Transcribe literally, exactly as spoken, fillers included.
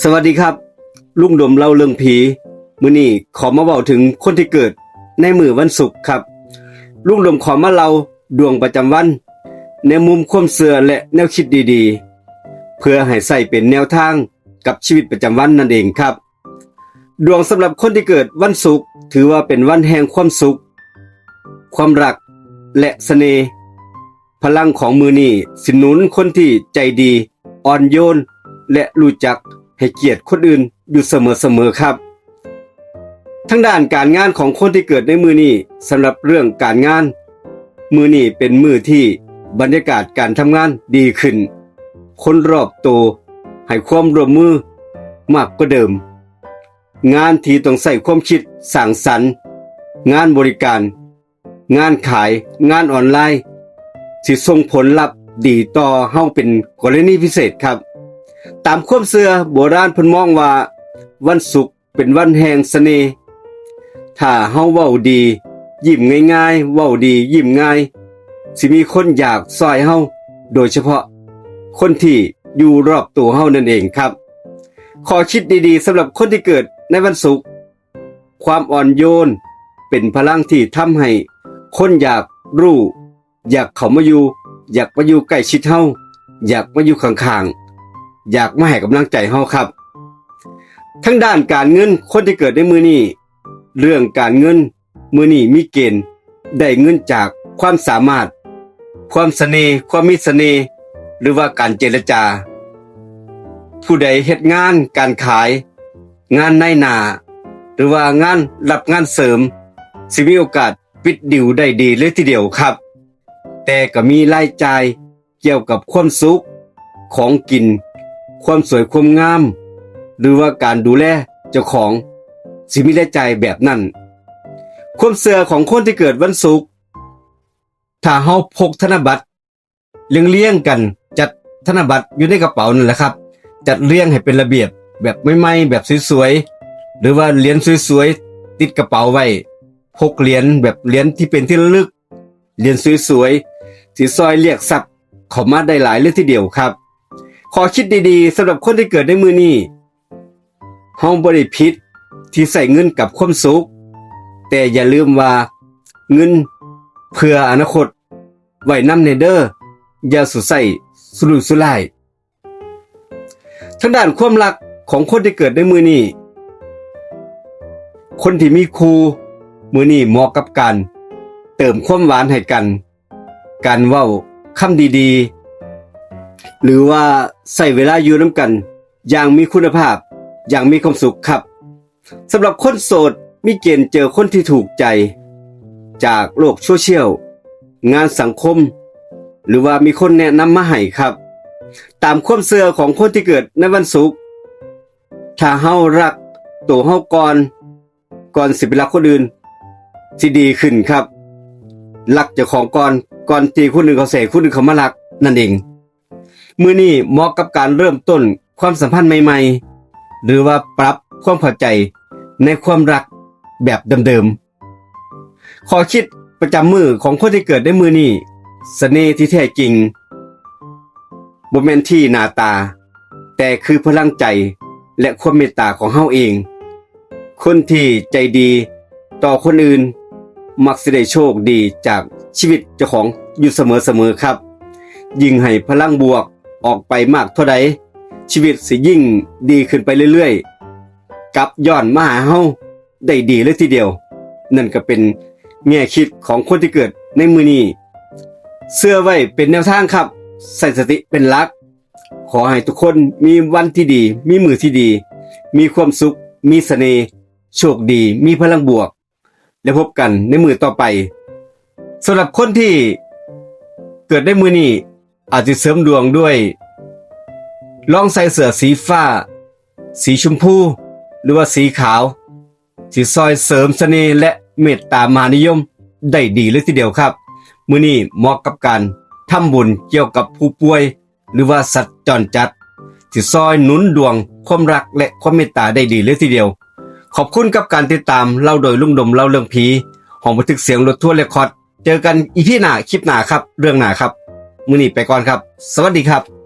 สวัสดีครับ ลุงดมเล่าเรื่องผี มื้อนี้ขอมาเว้าถึงคนที่เกิดในมื้อวันศุกร์ครับ ลุงดมขอมาเล่าดวงประจำวัน ในมุมความเชื่อและแนวคิดดีๆ เพื่อให้ใช้เป็นแนวทางกับชีวิตประจำวันนั่นเองครับ ดวงสำหรับคนที่เกิดวันศุกร์ถือว่าเป็นวันแห่งความสุข ความรัก และเสน่ห์ พลังของมื้อนี้สิหนุนคนที่ใจดี อ่อนโยน และรู้จักให้เกียรติคนอื่นอยู่เสมอๆครับ ทางด้านการงานของคนที่เกิดในมื้อนี้ สำหรับเรื่องการงาน มื้อนี้เป็นมื้อที่บรรยากาศการทำงานดีขึ้น คนรอบตัวให้ความร่วมมือมากกว่าเดิม งานที่ต้องใช้ความคิดสร้างสรรค์ งานบริการ งานขาย งานออนไลน์ สิส่งผลลัพธ์ดีต่อเฮาเป็นกรณีพิเศษครับ ตามความเชื่อโบราณเพิ่นมองว่าวันศุกร์เป็นวันแห่งเสน่ห์ ถ้าเฮาเว้าดี ยิ้มง่ายๆ เว้าดี ยิ้มง่าย สิมีคนอยากซอยเฮา โดยเฉพาะคนที่อยู่รอบตัวเฮานั่นเองครับ ข้อคิดดีๆสำหรับคนที่เกิดในวันศุกร์ ความอ่อนโยน เป็นพลังที่ทำให้คนอยากรู้ อยากเข้ามาอยู่ อยากมาอยู่ใกล้ชิดเฮา อยากมาอยู่ข้างๆ อยากมาให้กำลังใจเฮาครับ ทางด้านการเงิน คนที่เกิดในมื้อนี้ เรื่องการเงิน มื้อนี้มีเกณฑ์ได้เงินจากความสามารถ ความเสน่ห์ ความมีเสน่ห์ หรือว่าการเจรจา ผู้ใดเฮ็ดงานการขาย งานนายหน้า หรือว่างานรับงานเสริม สิมีโอกาสปิดดีลได้ดีเลยทีเดียวครับ แต่ก็มีรายจ่ายเกี่ยวกับความสุข ของกิน ความสวยความงาม หรือว่าการดูแลเจ้าของ สิมีรายจ่ายแบบนั้น ความเชื่อของคนที่เกิดวันศุกร์ ถ้าเฮาพกธนบัตรเรียงๆกัน จัดธนบัตรอยู่ในกระเป๋านั่นแหละครับ จัดเรียงให้เป็นระเบียบ แบบใหม่ๆ แบบสวยๆ หรือว่าเหรียญสวยๆ ติดกระเป๋าไว้ พกเหรียญแบบเหรียญที่เป็นที่ระลึก เหรียญสวยๆ สิซอยเรียกทรัพย์เข้ามาได้หลายเลยทีเดียวครับ ข้อคิดดีๆสำหรับคนที่เกิดในมื้อนี้ เฮาบ่ได้ผิดที่ใช้เงินกับความสุข แต่อย่าลืมว่าเงินเพื่ออนาคต ไว้นำแน่เด้อ อย่าสู่ใช้สุรุ่ยสุร่าย ทางด้านความรักของคนที่เกิดในมื้อนี้ คนที่มีคู่ มื้อนี้เหมาะกับการเติมความหวานให้กัน การเว้าคำดีๆ หรือว่าใช้เวลาอยู่นำกันอย่างมีคุณภาพ อย่างมีความสุขครับ สำหรับคนโสด มีเกณฑ์เจอคนที่ถูกใจ จากโลกโซเชียล งานสังคม หรือว่ามีคนแนะนำมาให้ครับ ตามความเชื่อของคนที่เกิดในวันศุกร์ ถ้าเฮารักตัวเฮาก่อน ก่อนสิไปรักคนอื่น สิดีขึ้นครับ รักเจ้าของก่อน ก่อนที่คนอื่นเขาสิให้คนอื่นเขามารักนั่นเอง มื้อนี้เหมาะกับการเริ่มต้นความสัมพันธ์ใหม่ๆ หรือว่าปรับความเข้าใจในความรักแบบเดิมๆ ข้อคิดประจำมื้อของคนที่เกิดในมื้อนี้ เสน่ห์ที่แท้จริง บ่แม่นที่หน้าตา แต่คือพลังใจและความเมตตาของเฮาเอง คนที่ใจดีต่อคนอื่น มักสิได้โชคดีจากชีวิตเจ้าของอยู่เสมอๆครับ ยิ่งให้พลังบวกออกไปมากเท่าใด ชีวิตสิยิ่งดีขึ้นไปเรื่อยๆ กลับย้อนมาหาเฮาได้ดีเลยทีเดียว นั่นก็เป็นแง่คิดของคนที่เกิดในมื้อนี้ เชื่อไว้เป็นแนวทางครับ ใช้สติเป็นหลัก ขอให้ทุกคนมีวันที่ดี มีมื้อที่ดี มีความสุข มีเสน่ห์ โชคดี มีพลังบวก แล้วพบกันในมื้อต่อไป สำหรับคนที่เกิดในมื้อนี้ อาจจะเสริมดวงด้วย ลองใส่เสื้อสีฟ้า สีชมพู หรือว่าสีขาว สิซอยเสริมเสน่ห์และเมตตามหานิยมได้ดีเลยทีเดียวครับ มื้อนี้เหมาะกับการทำบุญเกี่ยวกับผู้ป่วย หรือว่าสัตว์จรจัด สิซอยหนุนดวงความรักและความเมตตาได้ดีเลยทีเดียว ขอบคุณกับการติดตามเล่าโดยลุงดมเล่าเรื่องผี ห้องบันทึกเสียงรถทัวร์เรคคอร์ด เจอกันอีพีหน้า คลิปหน้าครับ เรื่องหน้าครับ มื้อนี้ไปก่อนครับ สวัสดีครับ